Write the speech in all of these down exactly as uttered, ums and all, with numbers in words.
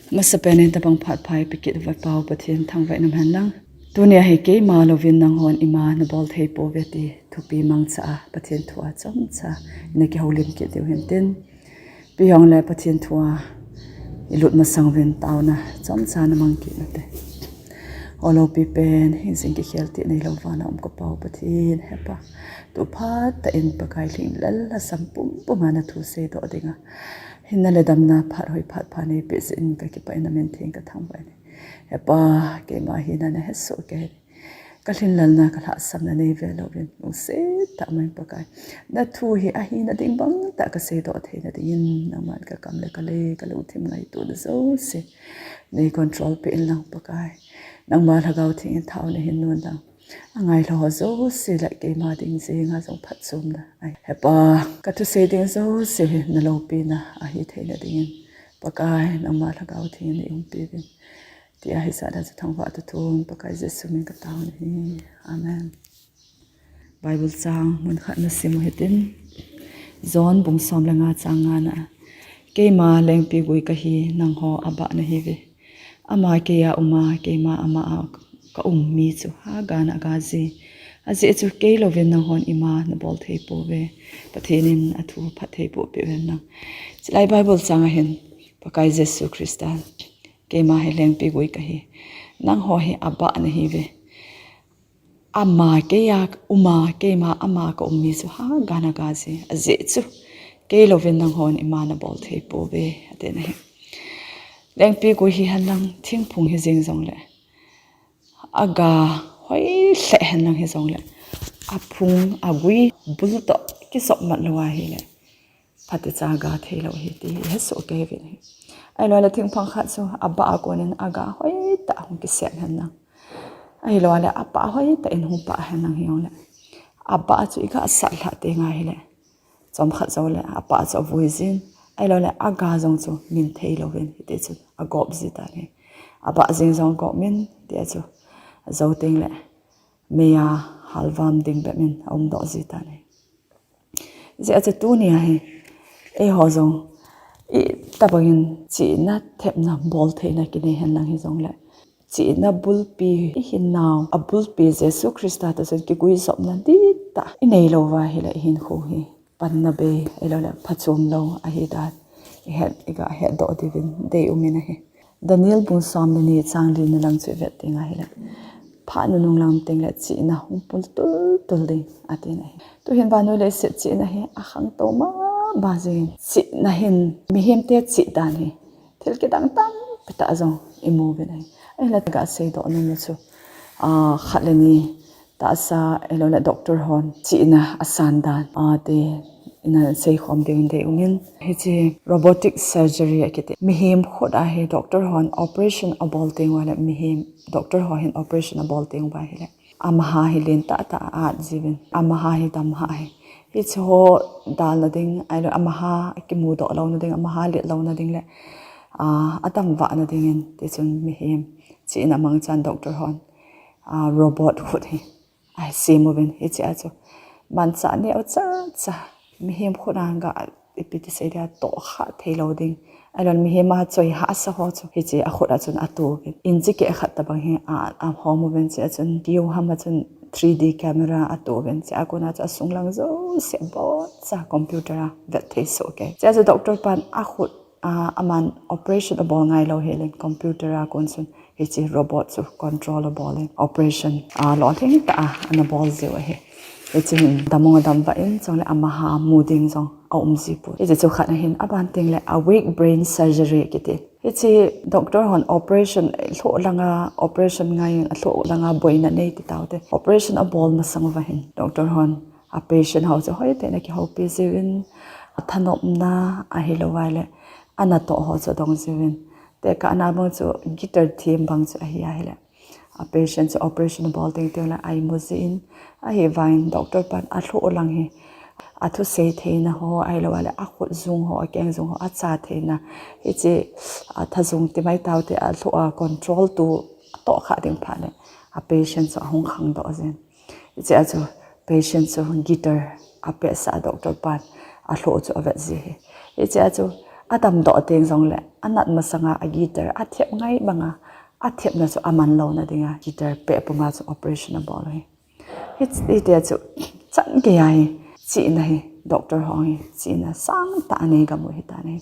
Masapen in tabang phat pha eipeh kit uva Pa u Pathen thangvah in umhen lang. Tunia hi keima louvin nanghon ima nabol thei pouve ti thupi mangcha a Pathen thu a chomcha ina kihoulim kit diu hintin. Ipi hijongle Pathen thu a ilut masang uvin taona chomcha namang kit ute. O loupi pen, hijing kikhel tih neilou vana um ka Pa u Pathen, he Pa, tu phat tah in Pakai lhinglel lhasam pumpum a nathu seidoh dinga hinna le damna phat hoi phat pha neipeh jeh in kakipah in namin theng kathangvah in. He Pa, keima hina nahesoh kei. Kalhinlelna kalhahsamna neive louvin, lungset tah mai in Pakai, nathu hi ahina ding bang tah kaseidoh theina dingin, nangman kakam le kalei, kalungthim ngaitona jouse nei control peh in lang Pakai. Nangma Lhagao Theng in thao nahin nun lang, angailha ho jouse le keima ding jenga jong phatchomna ahi. He Pa, kathusei ding jouse hi naloupina ahi theina dingin, Pakai, nangma Lhagao Theng in neiumpi uvin, tia hisah a chu thangvah thu thum Pakai Jesu min in katao ahi. Amen. Bible chang mun khat nasim u hitin. John bung som le nga chang nga na, keima lengpigui kahi, nangho abah nahiuve. Ama keiya uma, keima ama a kaum mi chu haga na aga ji. Ajeh chu kei louvin nanghon ima nabol thei pouve. Pathen in athu phattheiboh peh uhen lang. Chulai Bible chang a hin Pakai Jesu Christa, keima hi lengpigui kahi, nangho hi abah nahiuve. Ama keiya uma, keima ama kaum mi chu haga na aga ji. Ajeh chu kei louvin nanghon ima nabol thei pouve, ati na hi. Lengpigui hihen lang, thingphung hijeng jongle, aga hoi lheh hen lang hijongle, aphung agui bul toh kisop mat lou ahile, phatecha aga theilou ahi ti ihesoh kei uvin ahi. Ahiloule thingphung khat chu abah a konin aga hoitah hung kisem hen lang, ahiloule apah hoitah in hung pah hen lang hijongle, abah chu iga sat lhah teng ahile, chomkhat joule apah chu avui jin, ahiloule aga jong chu min theilouvin hitichun agop ji tan ahi. Abah jeng jong agop min, tia chu ajou tengle meiya halvam ding bep in aumdoh ji tan ahi. Hijeh a chu tunia hi eiho jong itobangin chihna thepna bol theina kinei hen lang hijongle, chihna bulpi ihinau abulpi Jesu Christa toh chun kiguijopna dihtah inei louva ahile, ihinkho hi panna bei, ahiloule phachom lou ahi dan ihet, iga hetdoh diuvin deium in ahi. Daniel bung som le ni chang li na lang chu ivet teng ahile, phat nunung lam tengle chihna hung pul tultul ding, atin ahi. Tuhin vannoi leiset chihna hi akhangtou mama jengin, chihna hin mihemte chih dan hi thil kidang tampi tah jong imu uvin ahi. Ahinla iga seidoh nom u chu, ah, khat le ni tahsa, ahiloule doctor hon chihna asan dan, ah, te ina seikhom diuvin deium in. Hiche robotic surgery akiti, mihem khut a hi doctor hon operation abol teng uva le, mihem, doctor ho hin operation abol teng uva ahile, amaha hi lentah tah a-at jiuvin, amaha hi damhah ahi. Hiche ho dalna ding, ahilou amaha akimudoh louna ding, amaha let louna ding le, ah, adamvahna dingin, tichun mihem chihna mangchan doctor hon, ah, robot khut hi asem uvin, hichea chu manchah neocha cha, mihem khut a ga, ipi ti sei dia, tohkhah theilou ding, ahiloule mihem a choi hahsa ho chu hiche akhut a chun atouvin, inch keh khat tobang hi a, ahom uvin, chea chun kiham a chun three D camera atouvin, chea kona chu asunglang jouse aboncha computer a vet thei soh kei. Chea chu doctor pan akhut, ah, aman operation abol ngailou helin computer a kon chun hiche robot chu control abol in operation, ah, lolhing tah a ana bol jiu ahi. Hiche hin damong adamvah in, chule amaha mu ding jong aum jipoi. Hiche chu khat ahin, aban tengle awake brain surgery kiti. Hiche doctor hon operation lhoh langa, operation ngaiyin alhoh langa boina nei ti taute, operation abol masang uva hin doctor hon apatient ho chu hoitah in akihoupi jiuvin, athanopna ahilouva le anatoh ho chu adong jiuvin, tekahna bang chu guitar them bang chu ahi ahile, apatient chu operation abol teng tengle aimu jin, ahivangin doctor pan alhoh lang hi athusei theina ho, ahilouva le akhut jung ho, akeng jung ho acha theina, hiche athajung timai taute alhoh a control tu atohkhah ding phat le, apatient chu ahung khangdoh jin. Hichea chu patient chu guitar apehsah a doctor pan alhoh chu avet ji ahi. Hichea chu Adamdoh teng jongle, anat masanga a guitar athep ngai banga, athepna chu aman louna dinga guitar peh puma chu operation abol u ahi. Hi, hitia chu chan geiya hi chihna hi, doctor ho hi chihna sangtah anei gam u ahitan ahi.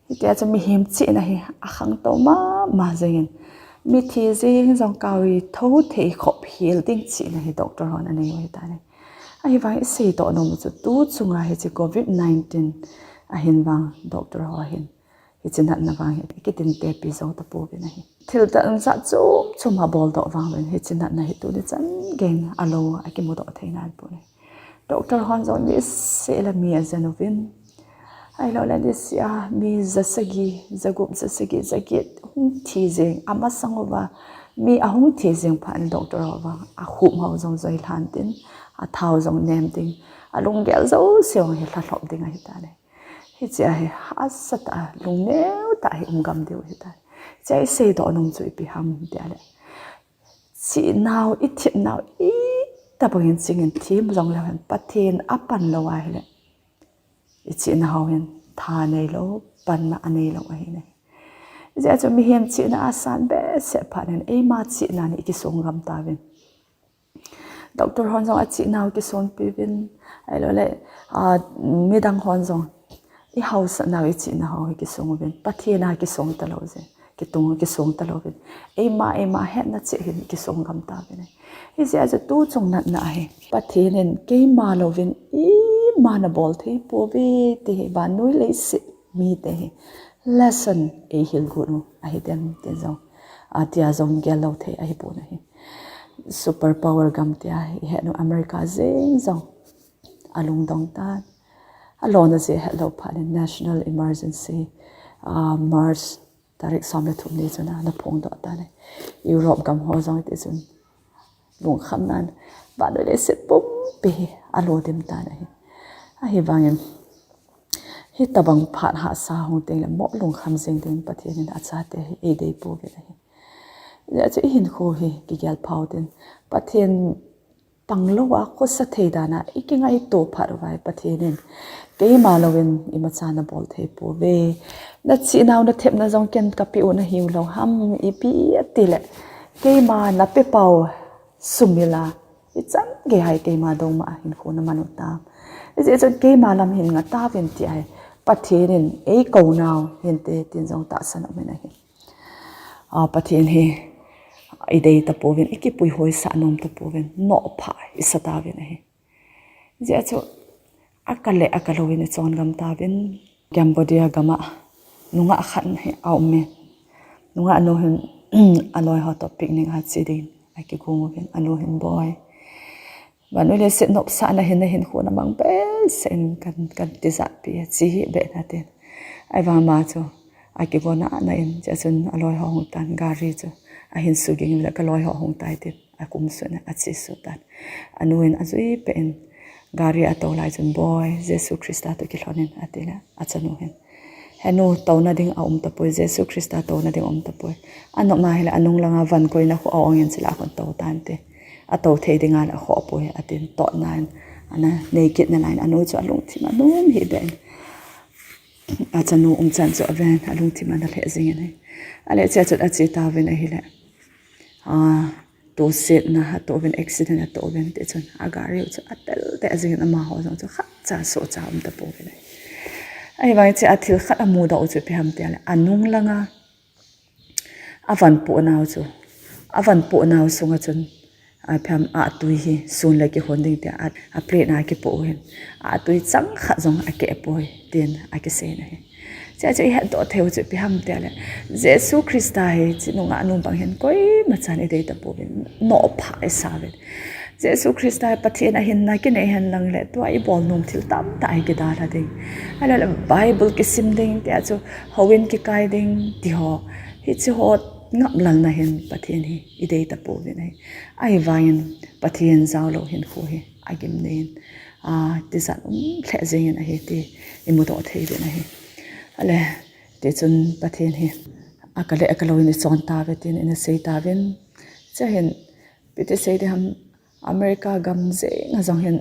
Hitia chu mihem chihna hi akhangtou mama jengin, mithi jeng jong kawi thou thei khop hel ding chihna hi doctor hon anei u ahitan ahi. Ahivang iseidoh nom u chu tu chunga hiche covid nineteen ahin vang doctor ho hin hiche natna vang hi kitinte pi jou tapouvin ahi. Thil tah jat chom chom abol doh vang uvin hiche natna hi tuni chan geiyin alou akimudoh thei nan poi. Doctor hon jong niseh le mi ajen uvin, ahilouleh niseh a mi jasagi, jagup, jasagi, jaget hung thi jeng, amasang uva mi ahung thi jeng phat in doctor ho vang akhup ho jong joi lhan tin, athau jong nem ding, alunggel jouse jong hi lhalhop ding ahitan ahi. Hichea hi hahsatah a lungneo tah a hi um gam diu ahitan. Hichea iseidoh nom chu ipi ham itile, chihnau, ithepnau itobangin chingin them jongleu hen, Pathen apan lou ahile, ichihna ho hin tha neilou, panna aneilou ahi nai. Hijeh chun mihem chihna asan behseh phat in eima chihna in ikisong gam tauvin. Doctor hon jong achihnau kisonpiuvin, ahilouleh, ah, midang hon jong ihaosatnau ichihna ho hi kisong uvin, Pathen a kisong talou jeh, kitung kisong talouvin, eima, eima hetna cheh hin ikisong gam tauvin ahi. Hijeh a chu tu chung natna ahi, Pathen in keima louvin ima nabol thei pouve ti hi vannoi leiset mite hi lesson eihil got u ahi dem tin jong, atia jong gel lou thei ahipon ahi. Super power gam tia ihet u America jeng jong alungdong tan. Alona jeh hetlou phat in National Emergency, ah, March tarik som le thum ni chun ana phongdoh tan ahi. Europe gam ho jong hiti chun lungkhamnan vannoi leiset pumpi hi alo dim tan ahi. Ahivangin hitobang phat hahsa hung tengle mo lungkham jeng dingin Pathen in achate hi eidei pouvin ahi. Hijeh chun ihinkho hi kigel phau tin, Pathen panglouva khosa thei dan a ikingaito phat uva hi Pathen in keima louvin imacha nabol thei pouve. Nachihnau nathepna jong ken kapeh u nahiu lou ham ipi atile, keima napepau sumil a ichan gei a hi keima dongma a hinkho naman u tam. Hijeh chun keima lam hin nga tauvin tia hi Pathen in eikounau hinte tin jong tahsan aumin ahi. Ah, Pathen hi idei tapouvin, ikipuihoisah nom tapouvin, nopha isa tauvin ahi. Hijeh chun akale akalouvin ichon gam tauvin, Cambodia gam a nungah khat hi aumin. Nungah nu hin aloi ho toh picnic a che dingin akigong uvin, anu hin, Boi, vannoi leiset nopsahna hin nahinkho namang behseh in kan, kan tijatpi e, che hih beh in atin. Ahivang ama chu akigon ana in, chea chun aloi ho ahung tan, gari chu ahin suging in le, Kaloi ho ahung tai, tin akum sut in ache sut tan. Anu in ajui peh in gari atou lai chun, Boi, Jesu Christa toh kilhon in, atile achanu hin, He nu, touna ding aum tapoi, Jesu Christa touna ding aum tapoi. Anop ma hile anung langa van koina khu a-ong in chule akhun tou tante. Atou thei dinga le akhoh poi, atin, totna in ana nei kit nalai in, anu chu alungthim anom hih beh in, achanu umchan chu aven, alungthim ana lheh jing in ahi. Ale chea chun ache tauvin ahile, ah, tosetna atoh uvin, accident atoh uvin, tichun agari u chu atel teh jing in, amaho jong chu khatcha sohcha aum tapouvin ahi. Ahivang chea thil khat amudoh u chu ipi ham tile, anung langa avan pohnau chu, avan pohnau sunga chun, a, ipi ham, ahtui hi sun le kihon ding tia a, a plate na akipoh u hin, ahtui chang khat jong akeh poi, tin akisei in ahi. Chea chu ihetdoh thei u chu ipi ham tile, Jesu Christa hi hiche nungah nu bang hin koimachan idei tapouvin, nopha isauvin. Jesu Christa hi Pathen ahinna kinei henlang le tua ibol nom thil tamtah hi kidalha ding. Ahilou le Bible kisim ding, tia chu houin kikai ding, tiho, hicheho ngaplalna hin Pathen hi idei tapouvin ahi. Ahivangin Pathen jaolou hinkho hi agimnei in, a, tijat um lheh jeng in ahi ti imudoh thei uvin ahi. Ale, tichun Pathen hi akale akalouin ichon tauve tin ina sei tauvin. Chea hin, ipi ti sei ding ham, America gam jenga jong hin,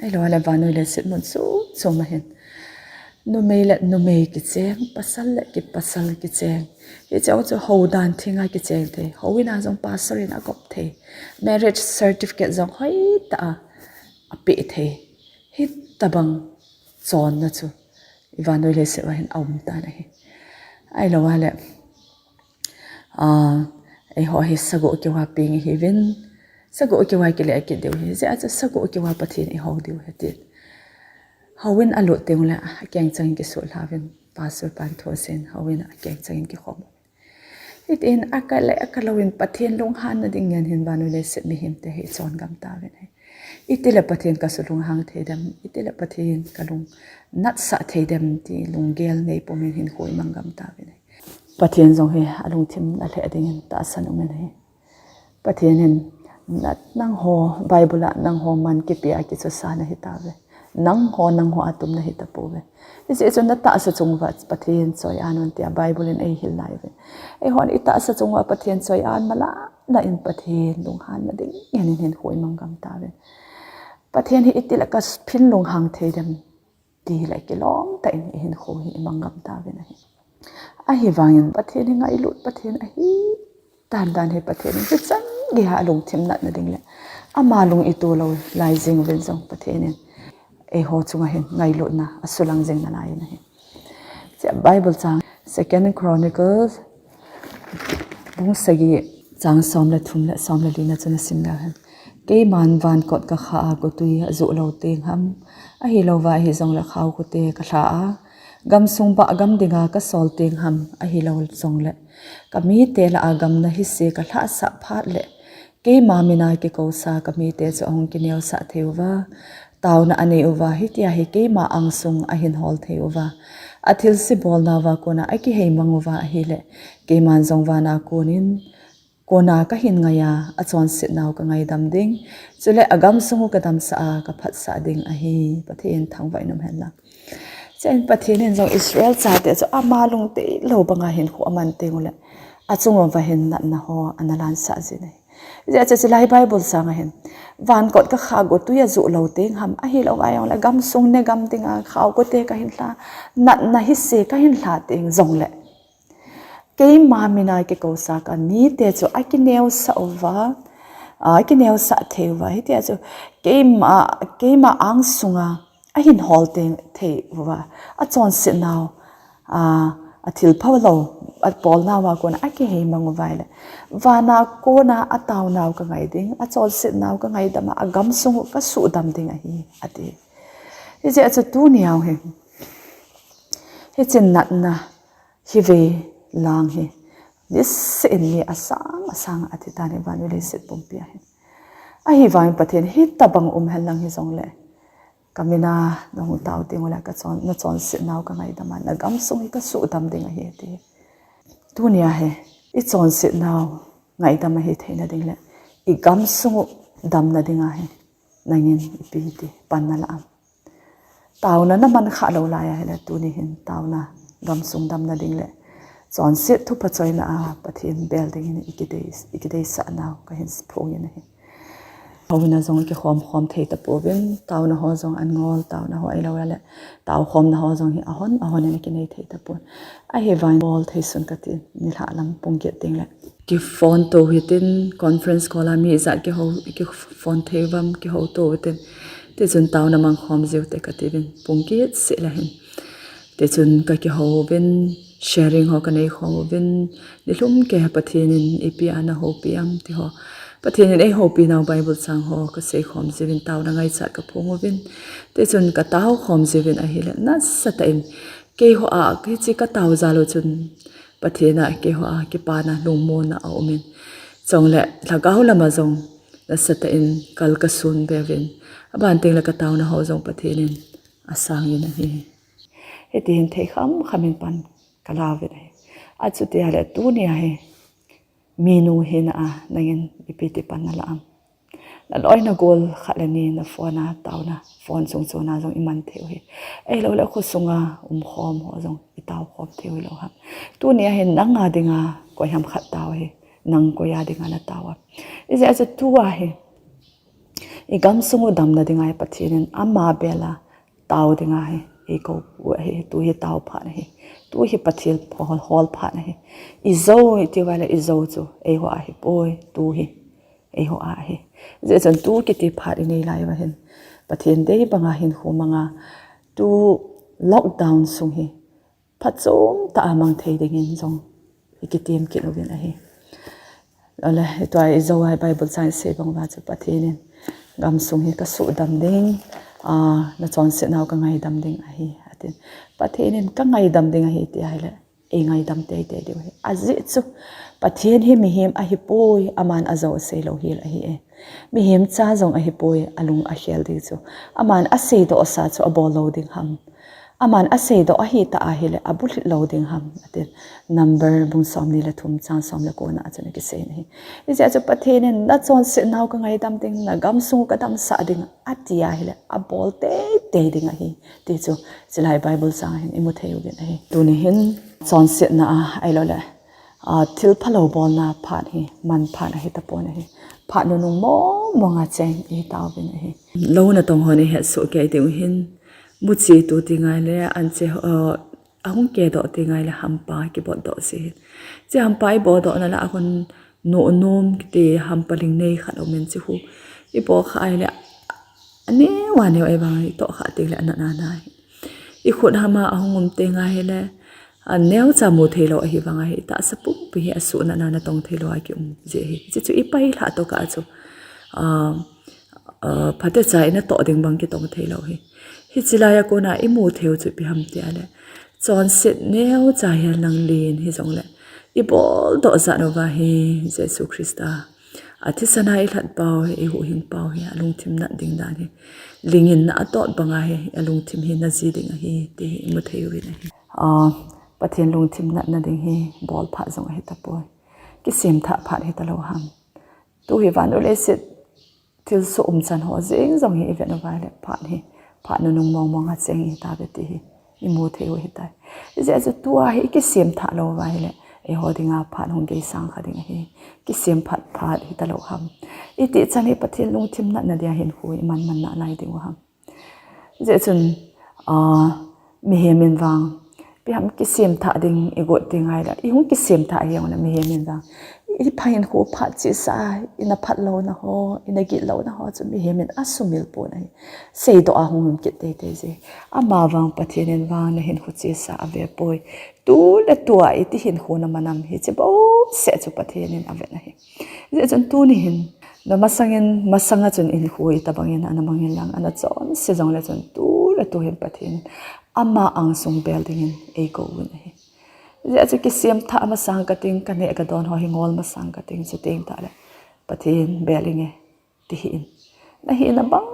ahilou le vannoi leiset mun chom chom a hin, Numei le numei kicheng, pasal le ki pasal kicheng. Hiche chu houdan thinga kicheng thei. Houin a jong pastor in akop thei. Marriage certificate jong hoitah a apeh thei. Hitabang chonna chu i vannoi leiset uva hin aum tan ahi. Ahilou a le, a, eiho hi sagoh keuva peng ihiuvin, sagoh keuva kile kit diu ahi. Hijeh a chu sagoh keuva Pathen ihou diu ahi tin. Houin alut teng ule, akeng changin kisutlhauvin, pastor pan thu asein, houin akeng changin kikhom. Hitin akah le akah louvin Pathen lunghanna ding ngen hin vannoi leiset mihemte hi ichon gam tauvin ahi. Itile Pathen kasulunghang thei dem, itile Pathen kalung natsah thei dem ti lunggel nei pumin hinkho imang gam tauvin ahi. Pathen jong hi alungthim alheh dingin tahsan umin ahi. Pathen hin nangho Bible a nangho man kipea kichosa nahitauve. Nangho, nangho a tum nahitapouve. Hijeh chun natahsa chung uva Pathen choi-an un tia Bible in eihil laiuve. Eihon itahsa chung uva Pathen choi-an malahlah in Pathen lunghanna ding ngen in hinkho imang gam tauvin. Pathen hi itile kaphin lunghang thei dem tile kilom tah in ihinkho hi imang gam tauvin ahi. Ahivangin Pathen hi ngailut Pathen ahi. Dandan hi Pathen in hichan geiya alungthim natna ding le ama lung ito lou lai jeng uvin jong Pathen in eiho chunga hin ngailutna asulang jing nalai in ahi. Hiche Bible chang Second Chronicles bung sagi chang som le thum le som le lina chu nasim leu hen. Keiman vankot kakha a gotwi ajoh lou teng ham, ahilouva hijongle khaokhote kalha a, gamsung bah gam dinga kasol teng ham, ahilou jongle kamite lah a gamna hise kalhahsah phat le keima mina kikousa kamite chu ahung kineosah thei uva, taona anei uva, hitia hi keima angsung ahin hol thei uva, athilse bolnauva kona akiheimang uva ahile, keiman jong vana konin, kona kahin ngaiya, achonsetnau kangaidam ding, chule agamsung u kadamsah a, kaphatsah ding ahi. Pathen thangvah in um hen lang. Chuin Pathen in jong Israel chate chu ama lungdei lou banga hinkho aman teng ule, achung uva hin natna ho ana lansah jin ahi. Hijeh chun chulai Bible chang a hin, vankot kakha gotwi ajoh lou teng ham, ahilouva jongle gamsung ne gam dinga khaokhote kahin lha, natna hise kahin lha teng jongle keima mina kikousa kamite chu akineosah uva, akineosah thei uva, hitia chu keima, keima angsunga ahin hol teng thei uva, achonsetnau, a, athilpha lou, abolnauva kona akiheimang uva ahile, vana kona ataonau kangai ding, achonsetnau kangaidam a, agamsung u kasuhdam ding ahi, ati. Hijeh a chu tunia hi, hiche natna hi vei lang hi, niseh in mi asang asang athi tan ahi vannoi leiset pumpia hin. Ahivangin Pathen hitobang um hen lang hijongle, kamina nahung tao teng ule kachon, nachonsetnau kangaidam a, nagamsung hi kasuhdam ding ahi ati. Tunia hi, ichonsetnau ngaidam ahi theina ding le, igamsung u damna dinga hi, nangin ipi ti pan nalah am? Taona naman khah lou lai ahile tuni hin taona gamsung damna ding le chonset thupha choina a Pathen bel dingin ikidei, ikideisah nau kahin phongin ahi. Houin a jong kikhom khom thei tapouvin, taona ho jong angol, taona ho ahilou le taokhomna ho jong hi ahon ahon in akinei thei tapon. Ahivangin bol thei sun kati, nilhah lam pung get ding le kiphone to hitin, conference call a mi ijat kihou, kiphone thei uvam, kihou to utin. Tichun taona mangkhom jiu te katiuvin, pung get seh le hin. Tichun kakihou uvin, sharing ho kanei khom uvin, nilhum keiya Pathen in ipi a nahoupi am ti ho, Pathen in eihoupi nau Bible chang ho kasei khom jiuvin, taona ngaichat kaphong uvin. Tichun katao khom jiuvin ahile, nasatah in keiho a, hiche katao jal u chun Pathen a keiho a kipana lungmonna aumin, chule lhagao lama jong nasatah in kal kasun beuvin, aban tengle kataona ho jong Pathen in asangin ahi. Hitihin thei kham kham in pan kalauvin ahi. Achuti ahile tunia hi, minu hina a nangin ipi ti pan nalah am? Naloi nagol khat le ni naphone a taona, phone chung chona jong iman thei u hi. Ahilou le khosunga umkhom ho jong itao khom thei u hilou ham? Tunia hin nanga dinga koiham khat tao hi, nang koiya dinga natao am? Hijeh a chu tua hi, igamsung u damna dinga hi Pathen in ama bela tao dinga hi Eikou pu ahi, tu hi tao phat ahi. Tu hi Pathen hol, hol phat ahi. Ijo iti uva le ijo chu eiho a ahipoi, tu hi eiho a ahi. Hijeh chun tu kiti phat inei lai uva hin Pathen dei banga hinkho manga tu lockdown sung hi phachom tah a mang thei dingin jong ikitem kit uvin ahi. Ole, itua ijo a Bible chang isei bang uva chu Pathen in gamsung hi kasuhdam ding, ah, nachonset nau kangaidam ding ahi, atin. Pathen in kangaidam ding ahi ti ahile, eingaidam teitei diu ahi. Ajeh chu, Pathen hi mihem ahipoi, aman ajo asei lou hel ahi e. Mihem cha jong ahipoi, alung akhel ding chu. Aman aseidoh sa chu abol lou ding ham. Aman aseidoh ahitah ahile, abulhit lou ding ham, atin. Number bung somni le thum chang som le ko na a chun akisei in ahi. Hijeh a chu Pathen in nachonset nau kangaidam ding, nagamsung kadamsah ding, ati ahile, abol teitei ding ahi. Ti chu, chulai Bible chang a hin imu thei uvin ahi. Tuni hin, chonsetna a, ahilou le, ah, thil phalou bolna phat hi, man phat ahi tapon ahi. Phat nunung mong mong a cheng ihi tauvin ahi. Lou natong hon ihet soh kei diu hin, muchi tu ti ngai le, anche, ah, ahung kedoh ti ngai le hampa kibotdoh ji hin. Hiche hampa ibotdoh na lah a hin nuh nom kiti hampa ling nei khat um in hiche hi. Iboh kha ahile, aneo aneo ahivang itoh kha teng le anat nana ahi. Ikhut hama ahung um teng ahile, aneocha mu thei lou ahivang ahi, itahsa pumpi hi asuh nana natong thei lou a kium ji ahi. Hiche chu ipai lhah tokah chu, ah, ah, phatecha inatoh ding bang kitong thei lou ahi. Hiche laiya kona imu thei u chu ipi ham ti ahile, chonset neocha hihen lang len hijongle, iboldoh jat uva hi Jesu Christa athisan a ilhat pau hi, ihuhhing pau hi, alungthim nat ding dan hi, ling in na atot banga hi, alungthim hi naji ding ahi, ti hi imu thei uvin ahi. Ah, Pathen lungthim natna ding hi bol phat jong ahi tapoi. Kisem thah phat hita lou ham. Tu hi van u leiset thilsoh umchan ho jeng jong hi ivet uva ahile phat hi, phat nunung mong mong a cheng ihi tauve ti hi imu thei u ahitai. Hijeh a chu tua hi ikisem thah lou uva ahile, eiho dinga phat hung geisang kha ding ahi. Kisem phat phat hita lou ham. Itih chan hi Pathen lungthim natna dia hinkho iman man nalai diu ham. Hijeh chun, ah, mihem in vang, ipi ham kisem thah ding igot ding ahile, ihung kisem thah hijongle mihem in vang, ipha hinkho phat chesa, ina phat louna ho, ina git louna ho chu mihem in asumil pon ahi. Seidoh a hung um kit teitei ji. Ama vang Pathen in vang nahinkho chesa ave poi. Tu le tua iti hinkho naman ham hiche bouseh chu Pathen in avet ahi. Hijeh chun tuni hin, na masangin, masanga chun hinkho itobang in ana mang in lang, ana chonse jongle chun tu le tu hin Pathen in ama angsung bel dingin eikou uvin ahi. Hijeh a chu kisem thah masang kating, kaneh kadon ho hi ngol masang kating, chuteng tahle Pathen bel inge, ti hih in. Nahina bang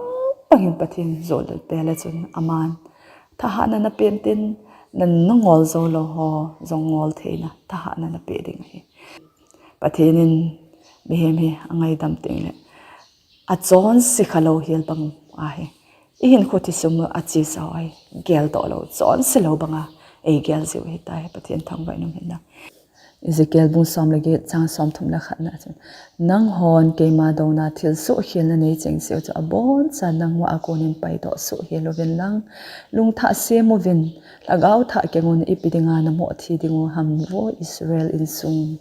bangin Pathen jou le bel le chun aman thahatna napen tin, na, nangol jou lou ho jong ngol theina thahatna napeh ding ahi. Pathen in mihem hi angaidam tengle, achonse kha lou hel bang ahi. Ihinkho thilsoh mu achesa u ahi. Geldoh lou, chonse lou banga eigel jiu ahitai. Pathen thangvah in umhen lang. Ezekiel bung som le get chang somthum le khat na chun, nanghon keima douna thilsoh khelna nei chengse u chu abonchan nangma a konin paidoh soh hel uvin lang, lungthah sem uvin, lhagao thah keng un, ipi dinga namoh thi diu ham vo Israel insung.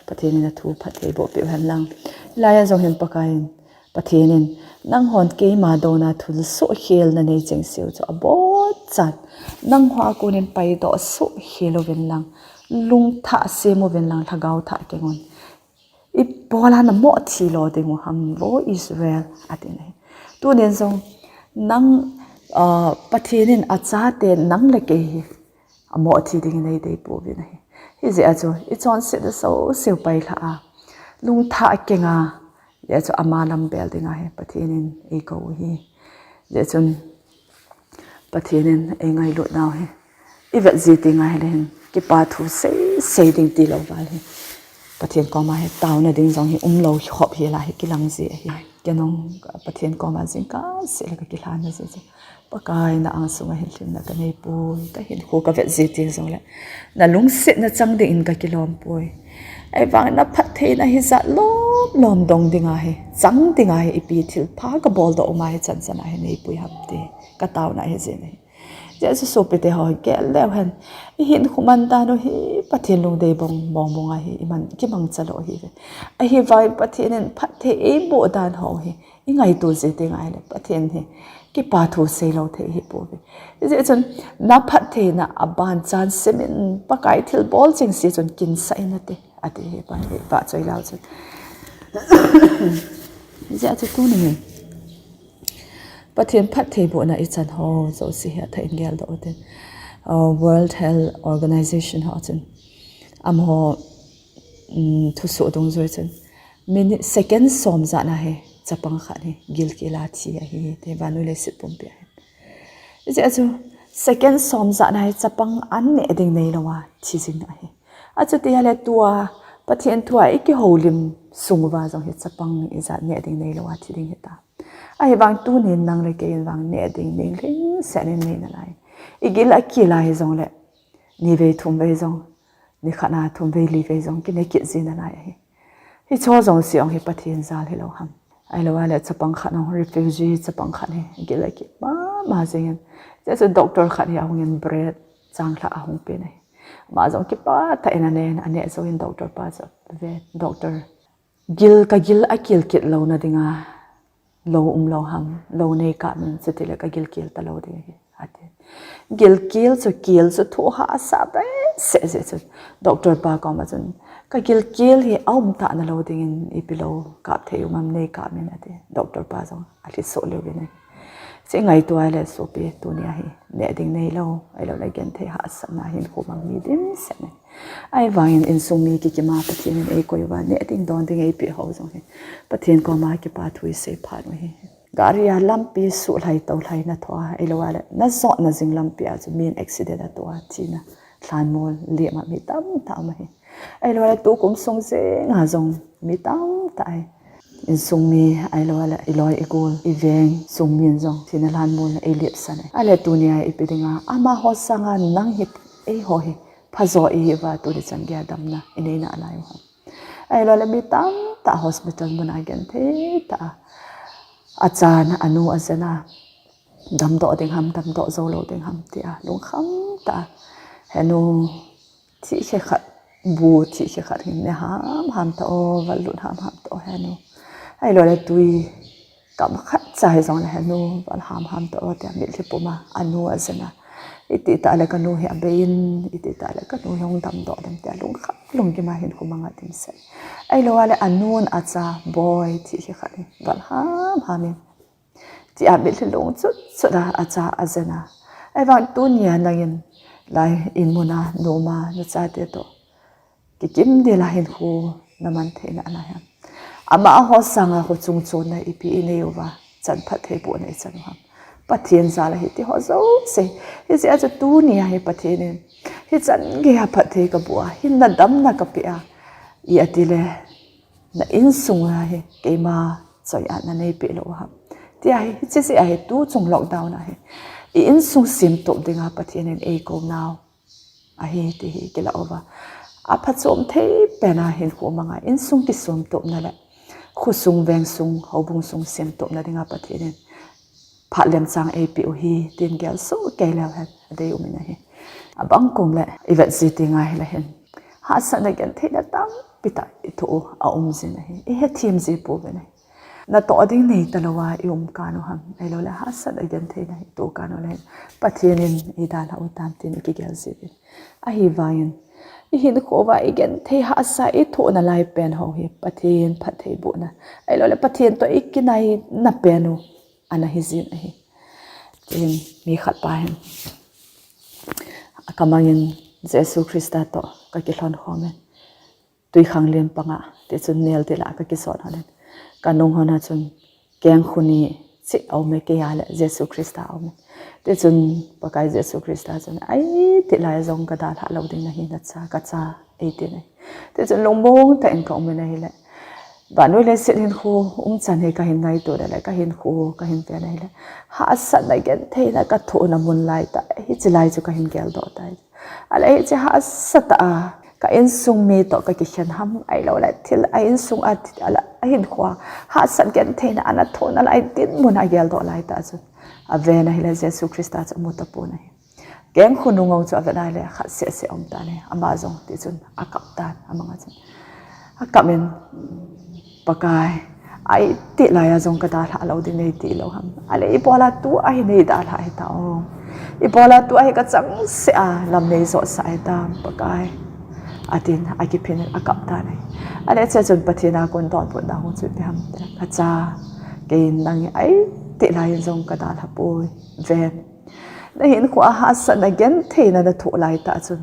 Pathen in athu phattheiboh peh uhen lang. Hilaiya jong hin Pakai in, Pathen in, nanghon keima douna thilsoh khelna nei chengse u chu abonchan nangma a konin paidoh soh hel uvin lang, lungthah sem uvin lang, lhagao thah keng un, ibola namoh thi lou diu ham vo Israel, atin ahi. Tunin jong nang, ah, Pathen in achate nang le kei hi amoh thi dingin eidei pouvin ahi. Hijeh a chu ichonsetna jouse u pailhah a, lungthah keng a, hijeh a chu ama lam bel dinga hi Pathen in eikou u ahi. Hijeh chun Pathen in eingailut nau hi ivet ji teng ahile hin, kipa thu sei sei ding tilou val hi Pathen koma hi taona ding jong hi umlou khop hel a hi kilang ji ahi. Keinung Pathen koma jingkah seh le kakilhanna ji chu, Pakai, na angsunga hin lhinna kanei poi, kahinkho kavet ji teng jongle nalungsetna chang dingin kakilom poi. Ahivangin naphattheina hijat lom lom dong dinga hi, chang dinga hi ipi thilpha kaboldoh uma hi chan chan a hi neipui ham ti kataona ahi jin ahi. Jesu sopite ho gel leu hen. Ihin khu man dan u hi Pathen lungdei bong bong bong ahi, iman kimangcha lou ahi ve. Ahivangin Pathen in phatthei eiboh dan ho hi ingaito jing teng ahile Pathen hi kipa thu seilou thei hi pouve. Hijeh chun na phattheina aban chan simin Pakai thilbol chengse chun kinsah in ati. Ati hi pa hi pa choi lau chun. Hijeh chun tuni hi Pathen phatthei bohna ichan ho jouse hi athah in geldoh utin. Uh, World Health Organization ho chun amaho, um, thusoh dungjui chun minute, second som jat na hi chapang khat hi gilkel a thi ahi, ti vannoi leiset pumpi ahi. Hijeh chun second som jat na hi chapang an neh ding neilou a thi jing ahi. Achuti ahile tua Pathen thua ikihoulim sung uva jong hi chapang ijat neh ding neilou a thi ding hita. Ahivang tunin nang le kei in vang neh ding ning lhingset in nei nalai. Igil akel a hijongle nivei thumvei jong, nikhat a thumvei livei jong kine kit ji nalai ahi. Hicho jouse jong hi Pathen jal hilou ham? Ahilou ahile chapang khat, refugee chapang khat hi gil akel mama jingin, hijeh chun doctor khat hi ahungin bread changlhah ahung pen ahi. Ama jong kipah tah in anen, aneh jouvin doctor pa chu ave, doctor, gil, kagil akel kit louna dinga lou umlou ham, lou neikap in, chutile kagil kel talou ding ahi, ati. Gilkel chu, kel chu thu hahsa behseh jeh chun doctor pa koma chun, kagilkel hi aum tah nalou dingin ipi lou kap thei um am, neikap in, ati. Doctor pa jong alhisoh leuvin ahi. Hiche ngaito ahile sopi, tunia hi neh ding neilou, ahiloule genthei hahsatna hinkho mang mi dimset in ahi. Ahivangin insung mi kikima Pathen in eikoi uva, neh ding don ding eipeh ho jong hi Pathen koma kipa thu isei phat u ahi. Gari a lampi suhlhai toulhai nathoh a, ahilou ahile najotna jing lampi a chu min accident atoh a thina lhanmol lima mi tamtah um ahi. Ahilou ahile tukum sung jenga jong mi tamtah ahi. Insung mi, ahilou ahile iloi igol, iveng sung min jong thina lhanmol eilepsan ahi. Ahile tunia ipi dinga amaho sanga nang hi, eiho hi phajo ihiuva, tuni chan geiya damna inei nalai u ham? Ahiloule mi tamtah hospital muna genthei tah a achan anu ajen a, damdoh ding ham, damdoh jou lou ding ham tia lungkham tah a, henu, thihkhe khat, bu thihkhe khat hin ne hamham tao, val lut hamham tao henu. Ahiloule twi kam khat cha hijongle henu, val hamham tao tia mitlhi puma anu ajen a, itih tah le kanu hi abeiyin, itih tah le kanu hi hung damdoh dem tia lungkham lunggim a hinkho mang a dimset. Ahilou ahile anun acha boi thihkhe khat hi val hamham in, tia mitlhi lungchut chut a acha ajen a. Ahivang tunia nangin lai in muna noma nachate toh kikim dila hinkho naman theina nalai ham? Amaho sanga kho chung chonna ipi inei uva chan phatthei bohna ichan u ham? Pathen jal ahi ti ho jouse. Hijeh a chu tunia hi Pathen in hichan geiya phatthei kaboh a, hinna damna kapeh a, i atile na insung a hi keima choi-atna neipeh lou u ham? Tia hi, hiche jeh a hi tuchung lockdown a hi i insung semtop dinga Pathen in eikou nau ahi ti hi kilah uva, aphachom thei pen a hinkho mang a insung kisomtopna le khosung, vengsung, houbung sung semtopna dinga Pathen in phat lemchang eipeh u hi tin gelsoh kei leu hen adei um in ahi. Abang kum le ivet ji tenga hile hin hahsatna gentheina tampi tah ithoh u aum jin ahi, ihethem ji pouvin ahi. Natoh ding nei talouva i um kanu ham, ahiloule hahsatna gentheina hi itoh kanu le hin Pathen in eidalhah u tam tin ikigel jiuvin. Ahivangin ihinkho uva igenthei hahsa ithoh nalai pen ho hi Pathen phattheibohna, ahiloule Pathen toh ikinaina pen u ana hijin ahi. Tin mi khat pa hin kamangin Jesu Christa toh kakilhon khomin, twikhanglen panga, tichun nel tila kakisot honin, kanung hona chun kengkhu ni cheh aume, keiya le Jesu Christa aume. Tichun Pakai Jesu Christa chun, aiti lai jong kadalhah lou ding nahi, nacha, kacha, eitin ahi. Tichun lungmong tah in kaumin ahile, vannoi leiset hinkho umchan hi kahin ngaito le, kahinkho kahin ven ahile, hahsatna gentheina kathohna mun laitah hiche lai chu kahin geldoh tai. Ahile hiche hahsatah a ka insung mi toh kakikhen ham, ahiloule thil a insung a, ahinkhoa hahsat gentheina ana thohna lai dinmun ageldoh laitah chun, aven ahile Jesu Christa chu amu tapon ahi. Keng khonung chu avet nai le khat seh seh aum tan ahi. Ama jong tichun akap tan, amang a chun. Akap in, Pakai, ahi ti laiya jong kadalhah lou ding nei ti lou ham. Ahile ibola tua hi nei dalhah hita o. Ibola tua hi kachang seh a lam nei jot sah hitam, Pakai. Atin, akiphin in akap tan ahi. Ahile hiche chun Pathen a kon donbutna hung chu ipi ham tile, kacha, kei nang hi ahi ti laiyin jong kadalhah poi. Ven. Nahinkho a hahsatna gentheina nathoh laitah chun,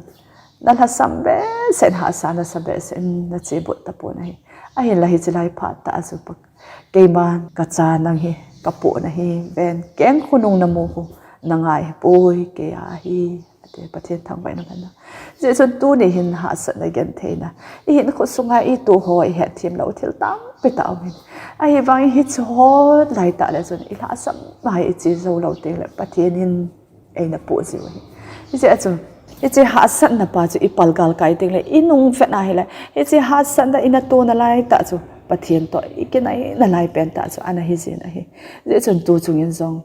nalhasam behseh in, hahsa nasa behseh in nachebut tapon ahi. Ahinla hiche lai phat tah a chu Pak-, keiman kacha nang hi kapoh nahi, ven, keng khonung namu khu nangai poi, kei a ahi, ati, Pathen thangvahna um hen lang. Hijeh chun tuni hin hahsatna gentheina, ihinkho sunga itoh ho ihetthem lou thil tampi tah aum in. Ahivangin hiche ho laitah le chun ilhahsam a iche jou lou tengle Pathen in eina poh jiu ahi. Hijeh a chu, hiche hahsatna pa chu ipalgal kai tengle, inung vet ahile, hiche hahsatna inatoh nalai tah chu, Pathen toh ikinai nalai pen tah chu ana hijin ahi. Hijeh chun tu chungin jong,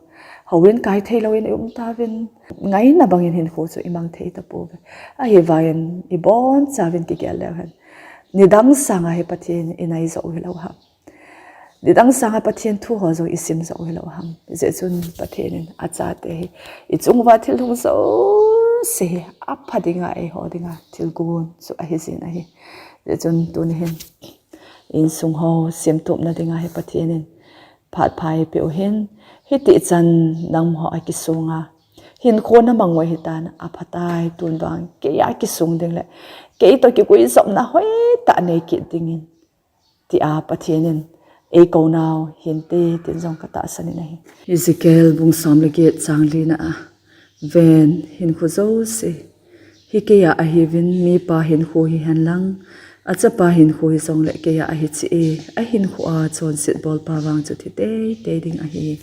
houin kai thei louvin ium tauvin, ngaina bangin hinkho chu imang thei tapouve. Ahivangin ibonchauvin kigel leu hen, nidang sanga hi Pathen inai jou hilou ham. Nidang sanga Pathen thu ho jong isim jou hilou ham. Hijeh chun Pathen in achate hi ichung uva thil hung jouse hi apha dinga eiho dinga thilgon chu ahijin ahi. Hijeh chun tuni hin insung ho semtupna dinga hi Pathen in phat pha eipeh u hin, hitichan nangho a kisunga hinkho namang u ahitan, aphatai, tun vang kei a kisung ding le kei toh kiguijopna hoitah nei kit dingin, tia Pathen in eikou nau hinte, tin jong katahsan in ahi. Ezekiel bung som le get chang lina a, ven, hinkho jouse hi kei a ahiuvin, mipa hinkho hihen lang, achapa hinkho hijongle kei a ahi cheh e, ahinkho a chonset bolpa vang chu thi teitei ding ahi.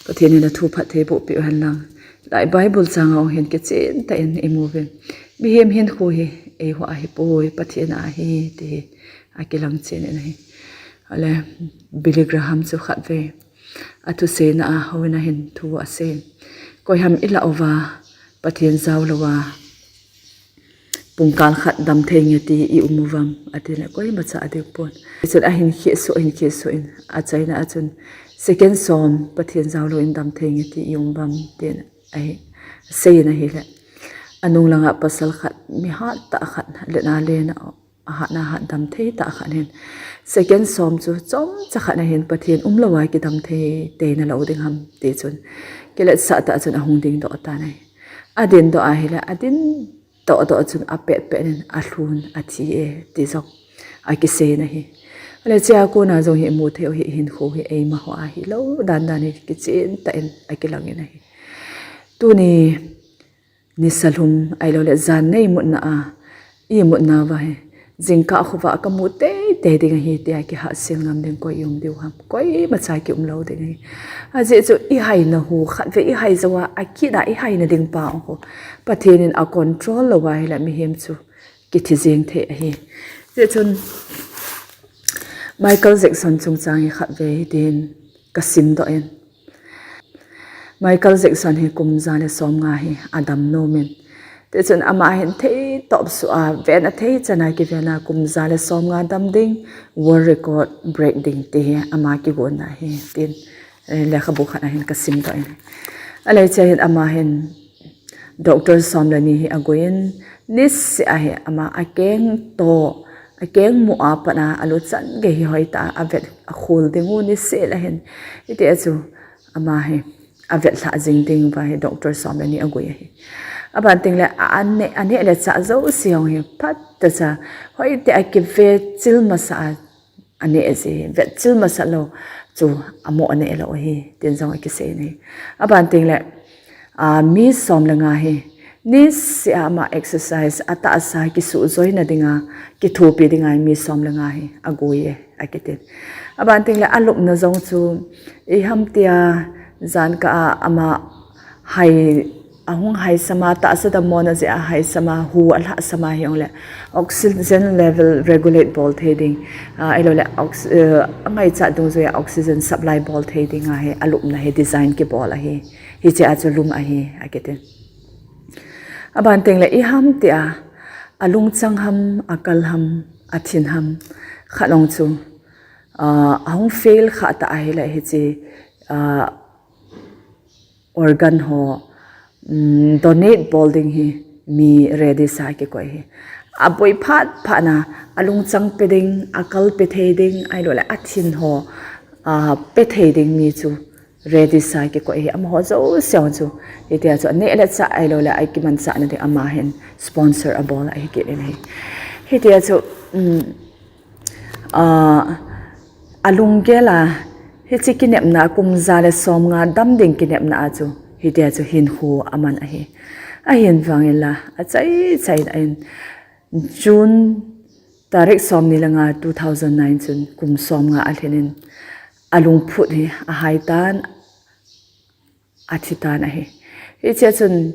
Pathen in athu phatthei boh peh u hen lang. Lai Bible chang a jong hin kichen tah in imu uvin, mihem hinkho hi eiho a ahipoi, Pathen a ahi, ti hi akilang chen in ahi. Ahile, Billy Graham chu khatvei athuseina a houin a hin thu asei in, koiham ilah uva Pathen jao louva pungkal khat dam thei nge ti ium uvam, atile koimacha adei pon. Hichun ahin khehsoh, ahin khehsoh in, achaina a chun, second som Pathen jao louvin dam thei nge ti ium uvam, tin ahi, asei in ahile, anung langa pasal khat, mihat tah khat, lena lena ahatna hat dam thei tah khat hin, second som chu chomcha khat na hin Pathen umlouva kidam thei teina lou ding ham, tichun kiletsah tah chun ahung dingdoh tan ahi. Adingdoh ahile, ading doh doh chun apet pet in alhun athi e, ti jong akisei in ahi. Ahile hichea kona jong hi imu thei u hi, hinkho hi eima ho a hilou dan dan hi kichen tah in akilang in ahi. Tuni nisa lhum ahiloule jan neimutna a, imutna uva hi, jingkah khovah kamu teitei ding ahi tia kihahsel ngam ding koi ium diu ham, koimacha kium lou ding ahi. Ajeh chu ihaina hu khatvei ihai jouva, akit a ihaina ding pa khu Pathen in acontrol louva ahile mihem chu kithi jeng thei ahi. Hijeh chun Michael Jackson chungchang hi khatvei hitin kasimdoh in, Michael Jackson hi kum ja le somnga hi adam nom in, tichun ama hin theitop suh a, ven athei chan a kiven a, kum ja le somnga dam ding, world record break ding ti hi ama kigonna ahi, tin, eh, lekhabu khat a hin kasimdoh in. Ahile hichea hin ama hin doctor som le ni hi agoi in, niseh a hi ama akeng toh, akeng mu a pat a, alu chan gei hi hoitah a avet akhol ding u, niseh le hin, hitia chu ama hi avetlhah jing ding uva hi doctor som le ni agoi ahi. Aban tengle aneh, aneh le chah jouse jong hi phatah cha, hoitah a kive chil masa a aneh ji, vetchil masat lou chu amo aneh lou ahi, tin jong akisei in ahi. Aban tengle, a, mi som le nga hi, niseh a ama exercise, atahsa kisuhjoina dinga, kithopi dinga mi som le nga hi agoi e, akitin. Aban tengle alupna jong chu, iham tia, jankah a ama hai, ahung haisam a, tahsa dammona jeh a haisam a, hu alhahsam a hijongle, oxygen level regulate bol thei ding, a, ahiloule ox-, eh, angaichat dungjuia oxygen supply bol thei dinga hi alupna hi design kibol ahi. Hichea chu lum ahi, akitin. Aban teng le iham tia, alungchang ham, akal ham, athin ham, khat ong chu, ah, ahung fail kha ta ahile hiche, ah, organ ho, um, donate bol ding hi mi ready sa kikoi hi. Aboi phat phat na, alungchang pe ding, akal pe thei ding, ahilou le athin ho, ah, pe thei ding mi chu ready sa kikoi hi. Amaho jouse chu, hitia chu, aneh le chah ahilou le, akimanchah na ding ama hin sponsor abol ahi kit in ahi. Hitia chu, um, ah, alunggel a, hiche kinepna kum ja le som nga dam ding kinepna a chu, hitia chu hinkho aman ahi. Ahin vang in la, achai chai in ahin June tarik som ni le nga two thousand nine chun kum som nga alhin in alungphut hi ahai tan, athi tan ahi. Hiche chun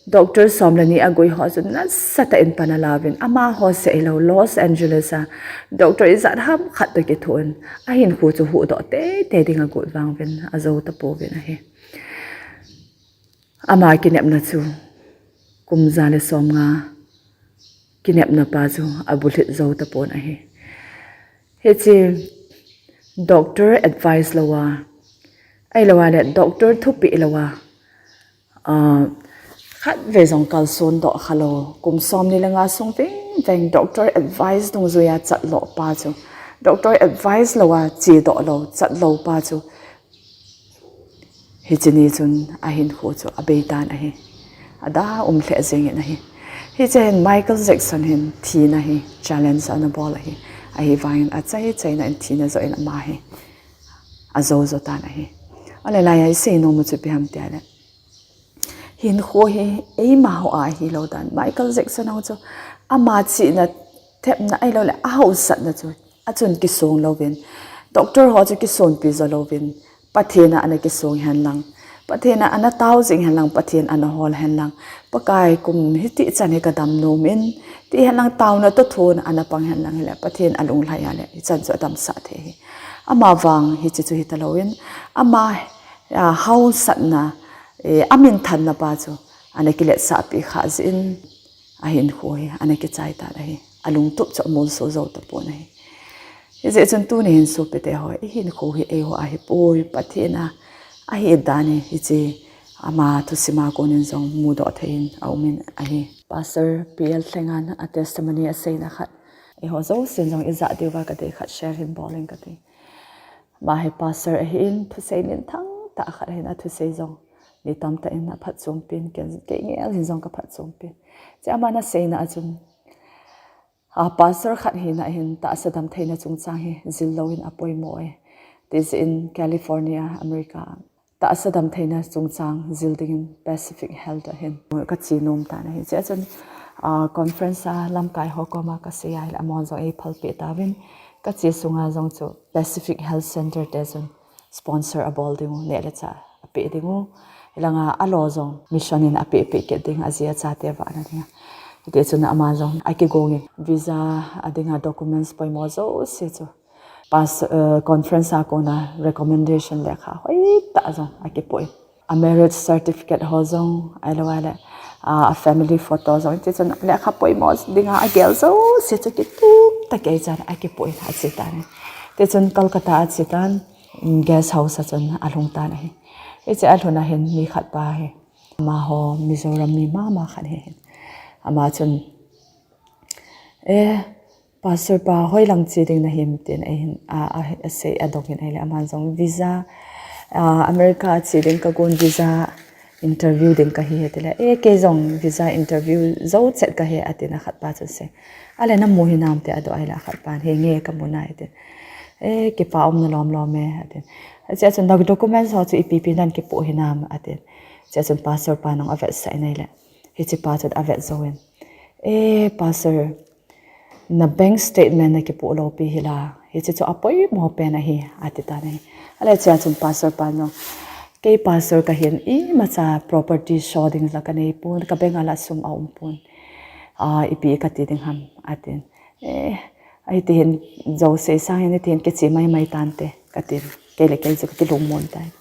doctor som le ni agui ho chun nasatah in pan alauvin, amaho seh hilou Los Angeles a doctor ijat ham khat toh kithoh in, ahinkho chu huhdoh teitei ding agot vang uvin, ajou tapouvin ahi. Ama kinepna chu kum ja le som nga kinepna pa chu abulhit jou tapon ahi. Hiche doctor advice lou a, ahilou a le doctor thupeh lou a, ah, khatvei jong kalson doh kha lou, kum som ni le nga sung veng veng doctor advice dungjuia chat lou pa chu, doctor advice lou a chedoh lou, chat lou pa chu, hiche ni chun ahinkho chu abei tan ahi. Ada um lheh jeng in ahi. Hiche hin Michael Jackson hin thina hi challenge ana bol ahi. Ahivangin achai chaina in thina joh in ama hi ajou jou tan ahi. Ahile lai a isei nom u chu ipi ham tia le, hinkho hi eima ho a hilou dan, Michael Jackson ho chu ama chihna, thepna ahilou le ahaosatna chu achun kisong louvin, doctor ho chu kisonpi jo louvin, Pathen a ana kisong hen lang, Pathen a ana tao jing hen lang, Pathen ana hol hen lang, Pakai kum hitih chan hi kadam nom in, ti hen lang taona toh thon ana pang hen lang hile Pathen alunglhai a le hichan chu adamsah thei ahi. Ama vang hiche chu hita louvin, ama, ah, haosatna, eh, aminthanna pa chu ana kiletsahpi kha jeh in, ahinkho hi ana kichai tan ahi. Alungtup chu amolso jou tapon ahi. Hijeh chun tuni hin sopite ho, ihinkho hi eiho a ahipoi, Pathen a ahi dan hi hiche ama thusim a kon in jong mudoh thei in aum in ahi. Pastor P L Thlengan a testimony aseina khat, eiho jousen jong ijah diuva kadei khat share hin bol in kati. Ama hi pastor ahin, thusei minthang tah khat ahin, athusei jong mi tamtah in aphatchompin, ken, kei ngel hin jong kaphatchompin. Hiche aman aseina a chun, a, pastor khat hina hin tahsa damtheina chungchang hi jil louvin apoimo e. Tijeh in California, America, tahsa damtheina chungchang jil dingin Pacific Health ahin kache nom tan ahi. Hiche a chun, a, conference a lamkai ho koma kasei a hile amahon jong eiphalpeh tauvin, kache sunga jong chu Pacific Health Center te chun sponsor abol dingu, neh le chah apeh dingu. Hilanga alo jong mission in apehpeh kit ding, aji achate vahna dinga. Hiti chun ama jong akigongin visa a dinga documents poimo jouse chu Pas-, eh, conference a kona recommendation lekha hoitah jong akipoh in, a marriage certificate ho jong, ahilou le, ah, a family photo jong, hiti chun lekha poimo dinga agel jouse chu kitup tah kei chan akipoh in ache tan ahi. Hiti chun Kolkata ache tan, mm, guest house a chun alhung tan ahi. Hiche alhun a hin mi khat pa hi, amaho Mizoram mi mama khat hi hin, ama chun, Eh, Pastor pa, hoilang che ding nahim tin, ahin, a, a, asei, adong in ahile, aman jong visa, a, America a che ding kagon, visa interview ding kahi e, atile, eh, kei jong visa interview jou chet kahi e, atin akhat pa chun asei. Ahile namu hinam tin adoh ahile akhat pan, he nge kamu nai atin. Eh, kipa umna lom lom e, atin. Hiche a chun documents ho chu ipi ipi nan kipoh hinam, atin. Hiche a chun pastor pan jong avetsah in ahile, hiche pa chun avet jouvin, Eh, Pastor, na bank statement nakipoh lou pi hi la, hiche chu apoimo pen ahi, ati tan ahi. Ahile hiche a chun Pastor pan jong, kei Pastor kahin, imacha property show ding la kanei pon, ka bank a la sum aum pon. Ah, ipi kati ding ham, atin. Eh, hiti hin jouse sang hin, hiti hin kiche maimai tante, katin. Kei le kei chu kakilungmon tai.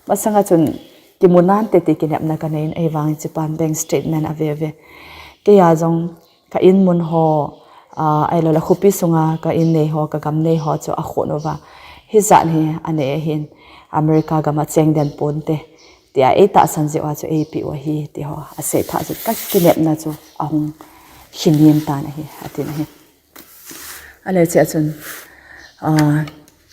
Masanga chun, kimu nante ti kinepna kanei in, ahivangin hiche pan bank statement ave ve. Kei a jong ka in mun ho, ah, ahilou le khopi sunga ka in nei ho, ka gam nei ho chu akhon uva, hijat hi anei ahin, America gam a cheng den ponte, tia eitahsan jeh uva chu eipeh u ahi, ti ho asei phat chun ka kinepna chu ahung kinin tan ahi, atin ahi. Ahile hichea chun, ah,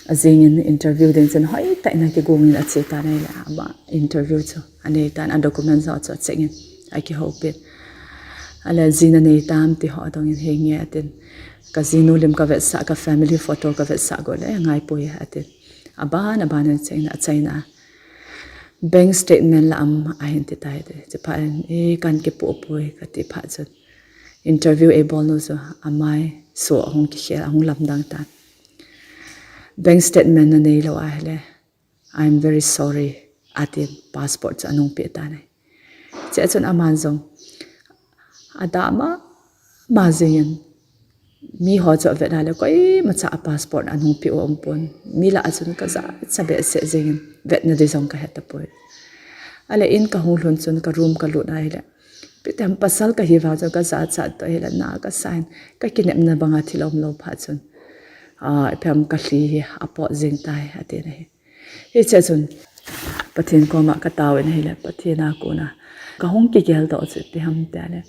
ajingin interview ding chun hoitah in akigong in ache tan ahile, ama interview chu anei tan, a document ho chu acheck in, akihoupi. Ahile ji nanei tam ti ho adong in, henge atin. Ka jinu lim kavetsah, ka family photo kavetsah got le ngaipoi atin. Aban, aban in acheck in, achaina a bank statement la am ahin ti tai ti. Hiche phat in, e, kan kipoh poi kati phat chun, interview eibol nu chu amai soh ahung kikhel, ahung lamdang tan. Bank statement nanei lou ahile, I'm very sorry, atin passport chu anung peh tan ahi. Hichea chun aman jong adah mama jingin, miho chu avet a le koimacha a passport anung peh u aumpon. Mi lah a chun kajachat behseh jingin, vetna ding jong kahe tapoi. Ahile in kahung lhun chun ka room kalut ahile, ipi ti ham, pasal kahi vang chun kajachat toh ahile na kasa in, ka kinepna banga thil aumlou phat chun, ah, ipi ham, kalhi hi apot jeng tai, atin ahi. Hichea chun Pathen koma katao in ahile, Pathen a kona kahung kigeldoh chu ipi ham itile,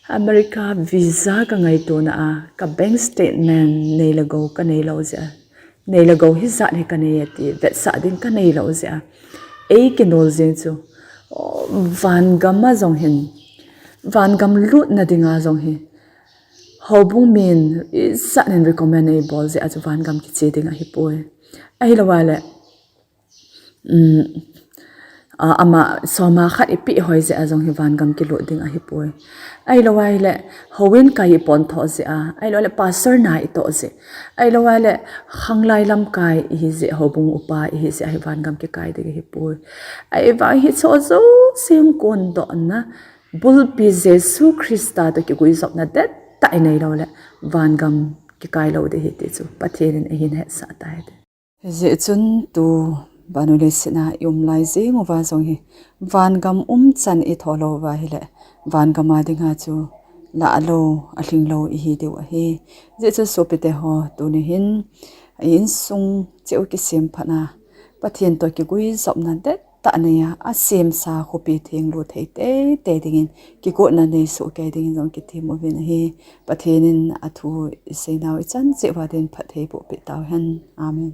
America visa kangaitona a, ka bank statement nei le gou kanei lou jeh a, nei le gou hijat hi kanei ati vetsah ding kanei lou jeh a, eikinol jeng chu, o, vangam a jong hin, vangam lutna dinga jong hi, houbung min ijat in recommend eibol jeh a chu vangam kiche ding ahipoi. Ahilou le, um, a, ama soma khat ipeh hoi jeh a jong hi vangam kilut ding ahipoi. Ahilou ahile, houin kai iponthoh jeh a, ahilou le pastor na itoh jeh, ahilou le khanglai lamkai ihi jeh, houbung upa ihi jeh a hi vangam kikai ding ahipoi. Ahivang hicheho jouse hung kondohna bulpi Jesu Christa toh kiguijopna dettah inei lou le, vangam kikai lou ding ahi ti chu Pathen in eihin hetsah tai ti. Hijeh chun tu vannoi leiset a ium lai jeng uva jong hi, vangam umchan itho lou uva ahile, vangam a dinga chu lah lou, alhing lou ihi diu ahi. Hijeh chun sopite ho, tuni hin insung cheh u kisem phat a, Pathen toh kiguijopna dettah nei a, asemsa khopi thenglut thei teitei dingin, kigotna nei sohkei dingin jong kithem uvin ahi. Pathen in athu iseinau ichan cheh uva din phatthei boh peh tauhen. Amen.